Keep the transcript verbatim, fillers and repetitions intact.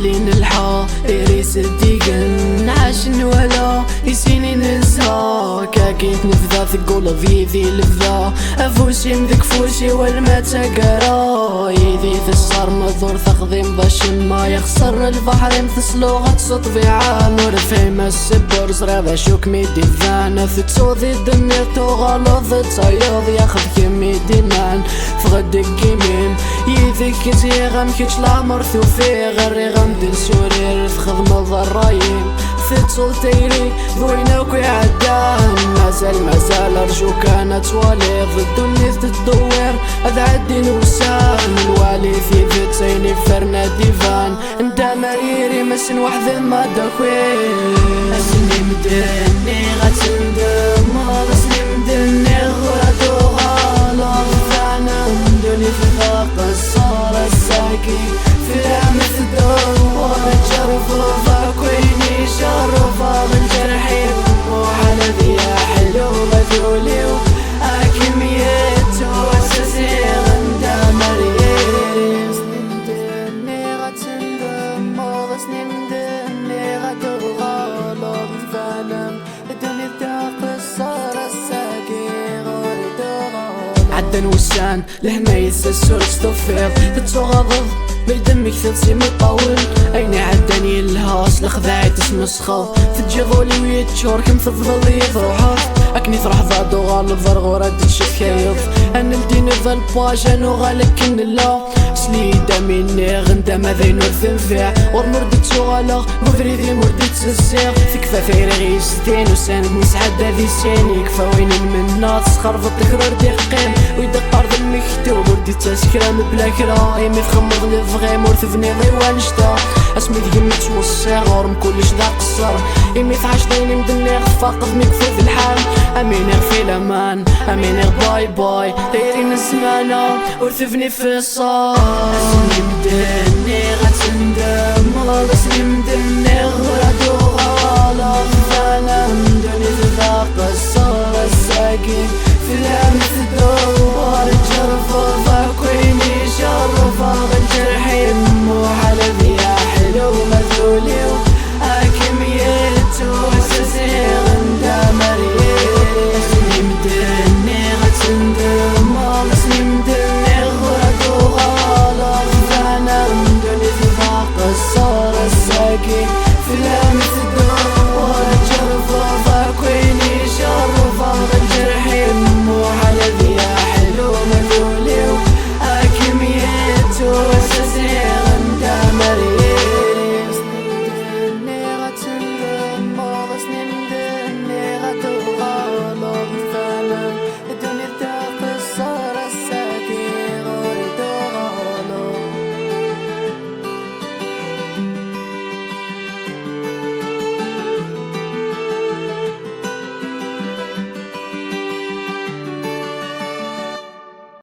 Li nelḥa, iris ddigen, nɛac nwala, isini nezha. Kagi tnebda, tegguleḍ yid-i lebda. Afus-im deg ufus-iw alma d taggara. Yid-i tessarmeḍ, ur texdimeḍ acemma. Yexṣer lbaḥr-im, tesluɣ-d s ṭṭbiɛa. Ur fhimeɣ ssebba, ur ẓriɣ d acu kem-id-iban. Tettuḍ i d-tenniḍ, tuɣaleḍ d tayeḍ, yaxed kemm i d-iman. Ffeɣ-d deg imi-m, yid-k ziɣ am kečč leɛmer tufiɣ. Rriɣ-am-d lesurir, txedmeḍ ṛṛay-im. Tettuḍ tayri d wayen akk iɛeddan. Mazal, mazal, rju kan ad twaliḍ. Ddunit tettdewwir, ad ɛeddin wussan. Nwali tidet, ayen iferren ad d-iban. Ndam ar yiri, massen weḥd-m ad d-aki. Ass-nni medden nniɣ ad tendemmeḍ, ass-nni medden nniɣ ur ad tuɣaleḍ. Tfanem ddunit taqeṣṣer, ass-agi fell-am tdewwer. Tjerrbeḍ akk ayen i jerrbeɣ, lǧerḥ-iw muḥal ad yeḥlu, ma d ul-iw ad kem-yettu. Ass-a ziɣ ndam ar yiri. Nniɣ ad tendemmeḍ, ass-nni medden nniɣ ad tuɣaleḍ. Tfanem ddunit taqeṣṣer, ass-agi ur d-tuɣaleḍ. Ɛeddan wussan, lehna yessas ur testufiḍ. Tettuɣaḍeḍ mi d-temmektiḍ s imeṭṭawen. Ayen iɛeddan yelha, s lexdeɛ i tesmesxeḍ. Teǧǧiḍ ul-iw yeččur, kemm tebḍeḍ-iyi truḥeḍ. Akken i truḥeḍ ad d-tuɣaleḍ, ar ɣur ad d-tcetkayeḍ. Ad neldi nouvelle page, ad nuɣal akken nella. Sli-yi-d a m-iniɣ, ndama d ayen ur tenfiɛ. Ɣur-m ur d-ttuɣaleɣ, deg ubrid-im ur d-ttezziɣ. Tekfa tayri ɣ-yesdin, ussan-d nesɛedda di sin. Yekfa wayen nmenna, tesxerbeḍ kra ur d-iqqim. Wi d-qqar d lmektub, ur d-ittas kra mebla kra. Imi txemmeḍ lebɣi-m, ur tebniḍ i wanect-a. Asmi d gma ttweṣṣiɣ, ɣur-m kullec d aqeṣṣer. Imi tɛac d ayen i m-d-nniɣ, tfaqeḍ mi yefud lḥal. Am iniɣ fi laman, am iniɣ bye bye. Tayri n zzman-a ur tebni f ṣṣeḥ. Ass-nni medden nniɣ ad tendemmeḍ, ass-nni medden nniɣ ur ad tuɣaleḍ. Tfanem ddunit taqeṣṣer, ass-agi fell-am tedduɣ.